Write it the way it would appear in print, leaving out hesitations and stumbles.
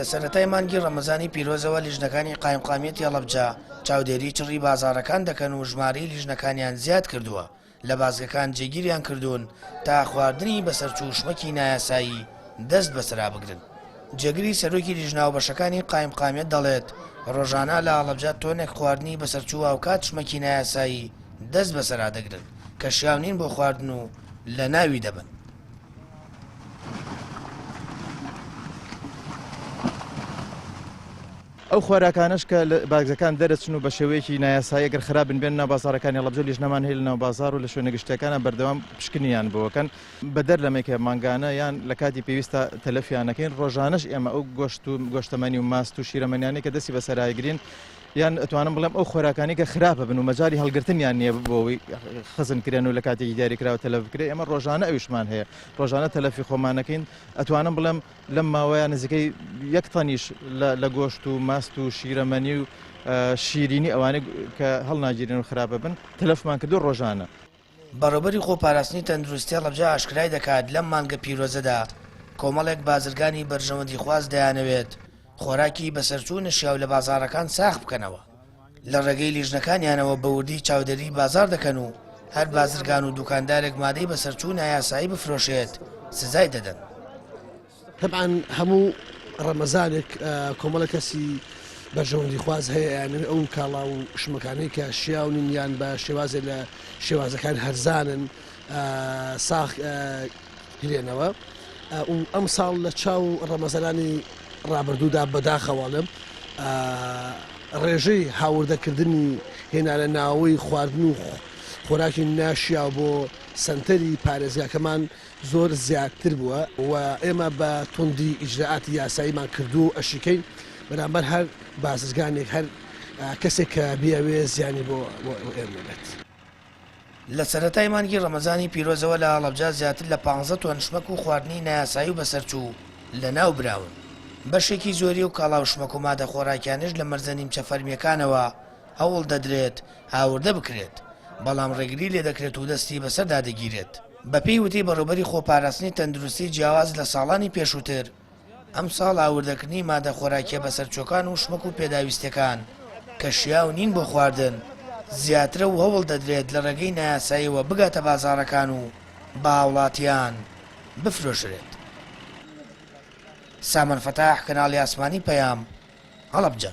لە سەرەتای مانگی ڕەمەزانی پیرۆزەوە لیژنەکانی قایمقامیەتی هەڵەبجە چاودێری چڕی بازاڕەکان دەکەن و ژمارەی لیژنەکانیان زیاد کردووە لە بازگەکان جێگیریان کردوون تا خواردنی بەسەرچوو شمەکی نایاسایی دەست بەسەرا بگرن. جێگری سەرۆکی لیژنە هاوبەشەکانی قایمقامیەت دەڵێت، ڕۆژانە لە هەڵەبجە تۆنێک خواردنی بەسەرچوو هاوکات شمەکی نایاسایی دەست بەسەرا دەگرن کە شیاو نین بۆ خواردن و لەناوی دەبەن. ئەو خۆراکانەش کە لە بازگەکان دەرەچن و بە شێوەیەکی نایاسایی ئەگەر خراپ بن بێنە ناو بازاڕەکانی هەڵەبجە لیژنەمان هەیە لە ناو بازاڕ و لە شوێنە گشتیەکانا بەردەوام پشکنینیان بۆ ئەکەن بەدەر لەمەی کە مانگانە یان لە کاتی پێویستا تەلەفیان ئەکەین ڕۆژانەش ئێمە ئەو گۆشت و گۆشتەمەنی و ماست و شیرەمەنیانەی کە دەستی بەسەرا ئەگرین یان ئەتوانم بڵێم ئەو خۆراکانەی کە خراپە بن و مەجالی هەڵگرتنیان نییە بۆ ئەوەی خزن کرێن و لە کاتێکی دیاریکراوە تەلەف بکرێ ئێمە ڕۆژانە ئەویشمان هەیە ڕۆژانە تەلەفی خۆمانەکەین ئەتوانم بڵێم لەم ماوەیە نزیکەی یەک تەنیش لە گۆشت و ماست و شیرەمەنی و شیرینی ئەوانەی کە هەڵناگیرێن و خراپە بن تەلەفمان کردو ڕۆژانە. بەڕێوبەری خۆپاراستنی تەندروستی هەڵەبجە ئاشکرای دەکات، لەم مانگە پیرۆزەدا کۆمەڵێک بازرگانی بەرژەوەندیخواز دەیانەوێت خۆراکی بەسەرچوو و نەشیاو لە بازاڕەکان ساغ بکەنەوە، لە ڕێگەی لیژنەکانیانەوە بە وردی چاودێریی بازاڕ دەکەن و هەر بازرگان و دوکاندارێک مادەی بەسەرچوو و نایاسایی بفرۆشێت سزای دەدەن. تەبعەن هەموو ڕەمەزانێک کۆمەڵێک کەسی بەرژەوەندیخواز هەیە ئەیانەوێ ئەو کاڵا و شمەکانەی کە شیاو نین یان بە شێوازێ لە شێوازەکان هەرزانن ساغ کرێنەوە و ئەمساڵ لە چاو ڕەمەزانانی ڕابردوودا بەداخەوە ئەڵێم ڕێژەی هاوردەکردنی هێنانە ناوەی خواردن و خۆراکی ناشیاو بۆ سەنتەری پارێزگاکەمان زۆر زیاتر بووە و ئێمە بە توندی ئیجرائاتی یاساییمان کردووە و ئەشیکەین بەرامبەر هەر بازرگانێک هەر کەسێک کە بیەوێ زیانی بۆ ئێمە بێت. لە سەرەتای مانگی ڕەمەزانی پیرۆزەوە لە هەڵەبجە زیاتر لە پانزە تۆن شمەک و خواردنی نایاسایی و بەسەرچوو لەناو براون. بەشێکی زۆری ئەو کاڵا و شمەک و مادە خۆراکیانەش لە مەرزە نیمچە فەرمییەکانەوە هەوڵ دەدرێت هاوردە بکرێت، بەڵام ڕێگری لێدەکرێت و دەستی بەسەردا دەگیرێت. بەپێی وتەی بەڕێوبەری خۆپاراستنی تەندروستی جیاواز لە ساڵانی پێشووتر، ئەمساڵ هاوردەکردنی مادە خۆراکیە بەسەرچووەکان و شمەک و پێداویستیەکان کە شیاو نین بۆ خواردن زیاترە و هەوڵ دەدرێت لە ڕێگەی نایاساییەوە بگاتە بازاڕەکان و بە هاوڵاتیان بفرۆشرێت. سامان فەتاح، کەناڵی ئاسمانی پەیام، هەڵەبجە.